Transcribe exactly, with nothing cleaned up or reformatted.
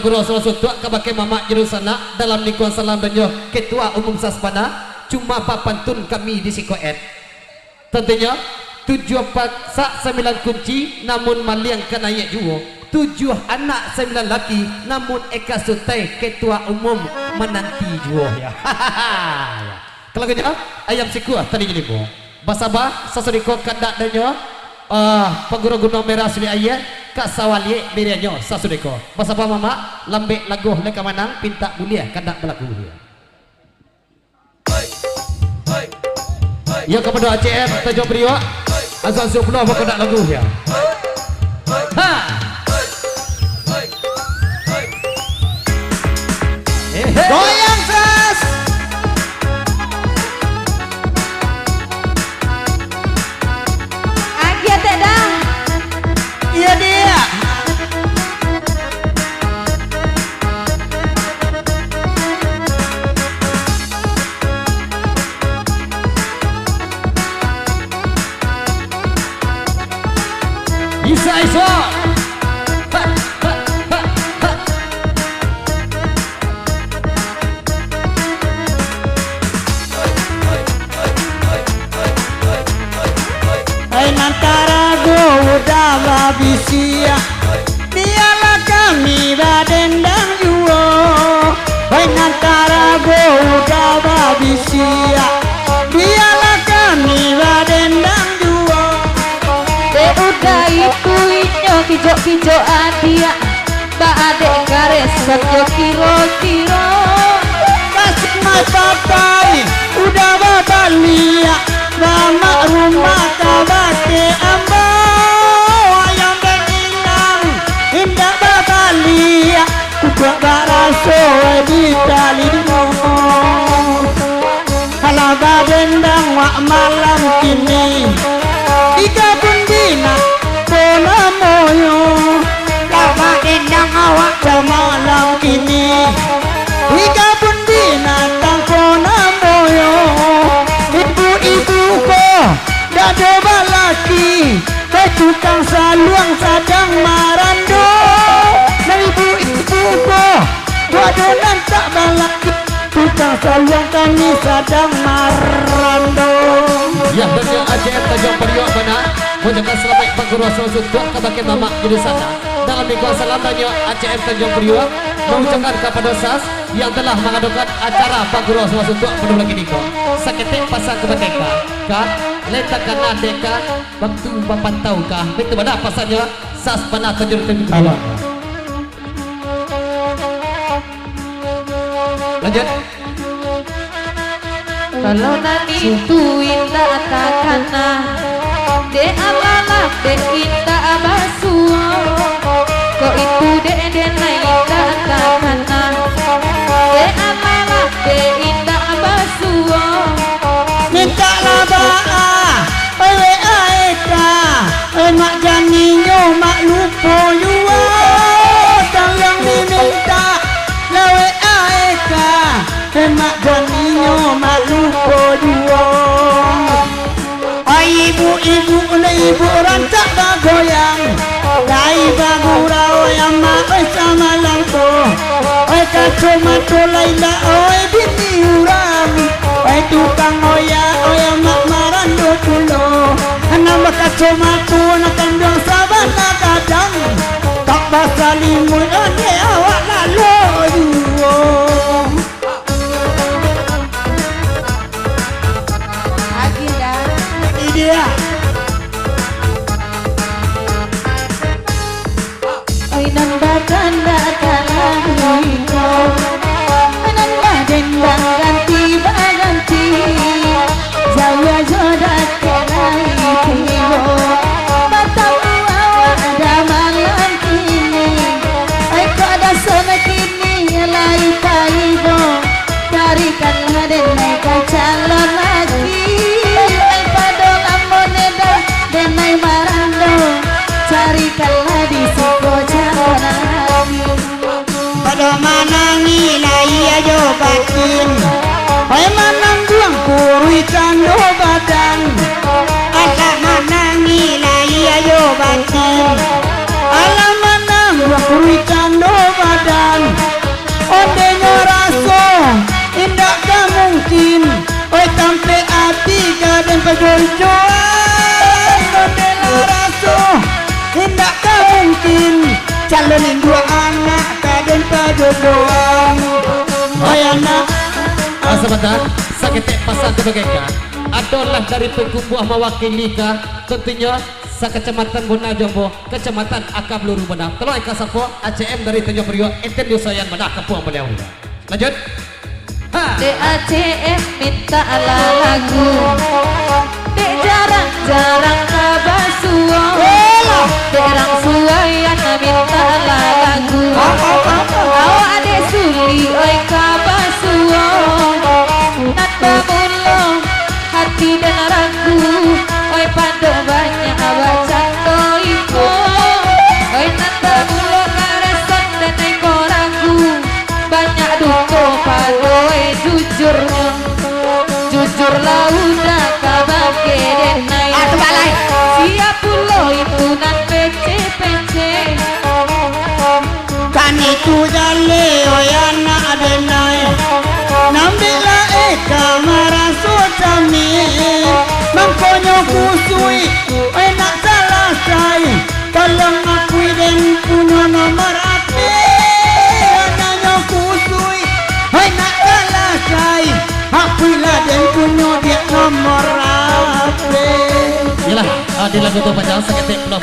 Guru Rasul Sutuak kabake mamak juru sanak dalam lingkuang salam dan jo ketua umum Sasbana, cuma bapantun kami di siko et. Tantunyo, tujuah pasak sambilan kunci, namun maliang ka naiak juo. Tujuah anak sambilan laki, namun eka sutai ketua umum mananti juo. Ya. Kalau gitu, ayam sikua tadi jadi buah. Basaba, sasudeko kandak danyo, ah, paguro gunung merah sulik aia, ka sawaliak birianyo sasudeko. Basaba mamak, lambek lagoh leka manang, pintak buliah kandak balaku. Yo kapado A C M Tanjung Priok, azan sapuluah bakodak lagu yo. Ha. Goyang, Sas! Agiah tek dah. Iyo, Diak. Isa, Isa. Ha, ha, ha, ha. Hai, nan tarago udah babisiak, bialah kami badendang juo. Hai, nan tarago udah babisiak, bialah kami badendang juo. Dek udah itu inyo kijok-kijok adiak, ba adek kareh sajo kiro-kiro. Kasih mai pakai, udah babaliak, mamak rumah kabake ambo. Ayam bek inang, indak babaliak, kukuak baraso di talingo. Alah badendang wak malam kini, di kabun binatang ko namonyo. Lah badendang awak jo malam kini, di kabun binatang ko namonyo. Ibu-ibu ko dak ado balaki, eh, tukang saluang sadang marando. Nah, ibu-ibu ko, dak ado nan tak balaki, tukang saluang kami sadang marando. Ya, bana A C M Tanjung Priok bana, mengucapkan selamat paguro Sutuak kabake mamak juru sanak. Dalam lingkuang salam dan jo A C M Tanjung Priok, mengucapkan kapado Sas yang telah mangadokan acara paguro Sutuak pado bulan kini ko. Saketek pasan kabake ka, ka, lai takana dek ka, waktu bapantau ka. Baitu bana pasannyo, Sas bana tajun-tajun. Alah. Lanjut. Kalau nan itu indak takana, dek alah lah dek indak basuo. Kok itu dek denai indak takana, dek alah lah dek indak basuo. Mintak lah baa, oi wek aeka, oi mak janinyo mak lupo juo. Tang yang dimintak, lah wek aeka, oi mak janinyo mak lupo juo. Ai ibu-ibu, uleh ibu rancak bagoyang, lai bagurau, oi amak, oi samalam ko. Oi kacomato lai ndak, oi bini urang. Oi tukang oya, oi amak marando pulo. Nan bakacomato, nan kanduang sabana gadang. Tak basalimuik, ondeh awak lalo juo. Agenda. Idea. Oi nan bakandak ka lagu iko, oi nan badendang ganti baganti, jauah jo dakek lai tibo, batamu awak dah malam kini. Oi kok dasonyo kini lai taibo, carikanlah denai ka calon laki. Ai pado lamo neda denai marando, carikanlah di siko calon laki. Pado manangih lahia jo batin, oi manangguang kuruih tando badan. Alah manangih lahia jo batin, alah manangguang kuruih tando badan. Alun induak anak ka den pajodohan. Oi anak. Ah, sabanta, saketek pasan tu bagaikan adolah dari pakumpuah mawakili ka, tantunyo sakacamatan Bona jo ambo, Kacamatan Aka Bluru Bona. Tolong eka sapo, A C M dari Tanjuang Priok, Eten Yusayan Bona, Kampuang Baliau. Lanjut. Ha. Dek A C M mintak lah lagu. Dek jarang-jarang ka basuo. Dek rang suaian mintak lah lagu. Awak dek sulik oi ka basuo. Nan bamulo hati den ragu. Oi pado banyak bacando iko. Oi nan bamulo karesan den iko ragu. Banyak duto pado, eh, jujurnyo. Jujur lah udah ka bangke den ai. Ah, tu balai. Sia pulo itu nan pece-pece. Kan itu jaleh, oi anak den ai. Nambik lah eka maraso cameh. Mangkonyo kusuik, oi nak salasai. Tolong akui den punyo nomor H P, anaknyo kusuik, hai nak kalasai, akuilah den punyo diak nomor H P. Iyolah, ah, di lagu tu pacah saketek pulo.